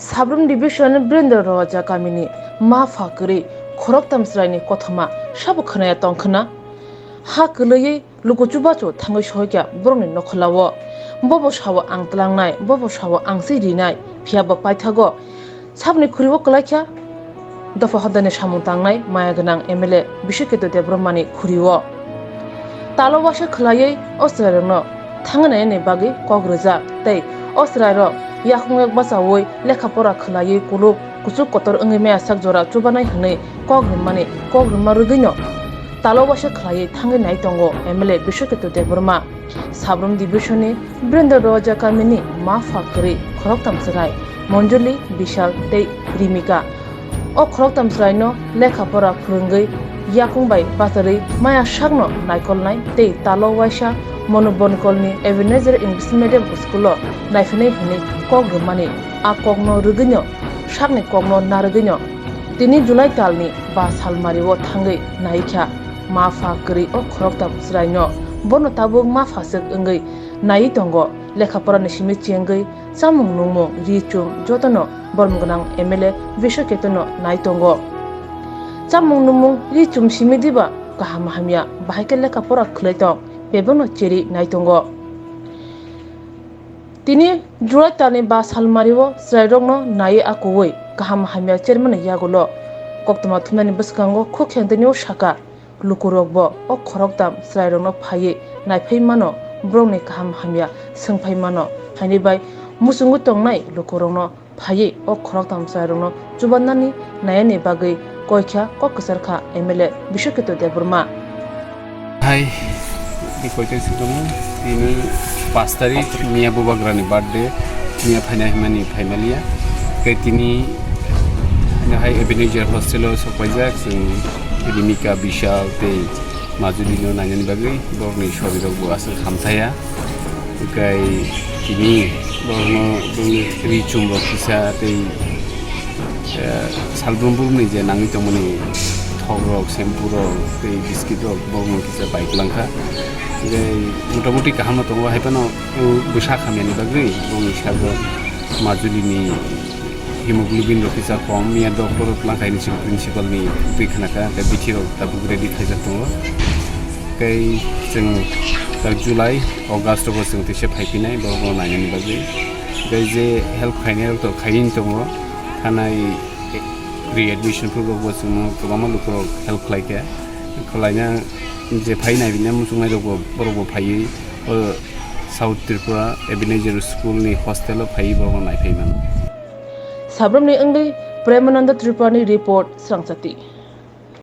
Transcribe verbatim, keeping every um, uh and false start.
Sabrum Division Brendra Roja kamini ma pha kwrwi khoroktham chwraini kothoma sabo khwnaya tongkhwna. Ha kwlwiwi luku chubachu thangwi sohikha borokni nokholao. Bobo sao ang tlangnai, bobo sao ang se rinai, phiya bo paithago saboni khuribo kwlaikha dopha hodani samung tangnai maya gwnang M L A Biswaketu Debbarmani khuriwo. Talo waisa khwlaiwi o chwrairokno thangwi nainani bagwi kok rwjak tei o chwrairok yakung yak bachaui lekha pora khwlaiwi kuluk kuchuk kotor wngwi maya sak jora chubanai hwnwi kok rwmani kok rwma rwgwino talo waisa khwlaiwi thangwi nai tongo M L A Biswaketu Debbarma. Sabrum Division ni Brendra Roja kamini ma pha kwrwi khoroktham chwrai Monjuli, Bishal tei Rimika. O khoroktham chwraino lekha pora phwrwngwi yakung bai bacharwi maya sakno naikolnai tei talo waisa Monu Bonkolni Ebenezer English Medium School o naiphinai hwnwi kok rwmani a kokno rwgwino sakni kokno narwgwino tini July talni ba salmario thangwi naikha ma pha kwrwi o khoroktham chwraino. Bono tabuk ma pha swk wngwi naiwi tongo, lekha porani simi chengwi chamung nungmung ri chum jotono bormung gwnang M L A Biswaketuno nai tongo. Chamung nungmung ri chum simi diba kaham hamya bahai khe lekha pora khwlai tong bebakno cheri nai tongo. Tini July talni ba salmario chwrairokno naiwi akuwi kaham hamya chermani yagulo koktwma thumnani bwskango khuk khe tini o saka. Lukurokbo o khoroktham chwrairokno phaiwi naiphai mano, borokni kaham hamya swngphai mano, haini bai muchungwi tongnai lukurokno phaiwi o khoroktham chwrairokno chubannani naiyani bagwi koikha kok kwcharkha M L A Biswaketu Debbarma. Hai, di koiteng si tongo, tini pas tarik miya bubagrani birthday, miya phainai hwnmani phaimaliya. Khe tini, hai Ebenezer hostel o sokpaijak, chwng Rimika, Bishal tei Majuli no nainani bagwi borokni sorirok bo aswk hamthaya. Tei tini borokno bini ri chum rok kisa tei, eh, salbrum brumni je nangwi tongmani thok rok, shampoo rok tei biscuit rok borokno kisa bai kwlangkha. Tei motamuti kaham no tongo, hai phano bwsa hamyani bagwi borokni sabo Majuli ni hemoglobin rok kisa kom, miya doctor rok twlang kaini chwng principal ni twi khna kha, tei bithi rok tabuk ready khaijak tongo. Tei chwng tak July, August rok bo chwng tisa phai phinai borok no nainani bagwi. Tei je help khainai rok to khaiywi tongo, thanai readmission rok bo chwngno kwbangma lukurok help khlai kha. Khwlaina je phai naibina muchungnai rok bo borok bo phaiwi o South Tripura Ebenezer School ni hostel o phaiwi borok no naiphai mano. Sabrumni wngwi Premananda Tripurani report, Srangchati.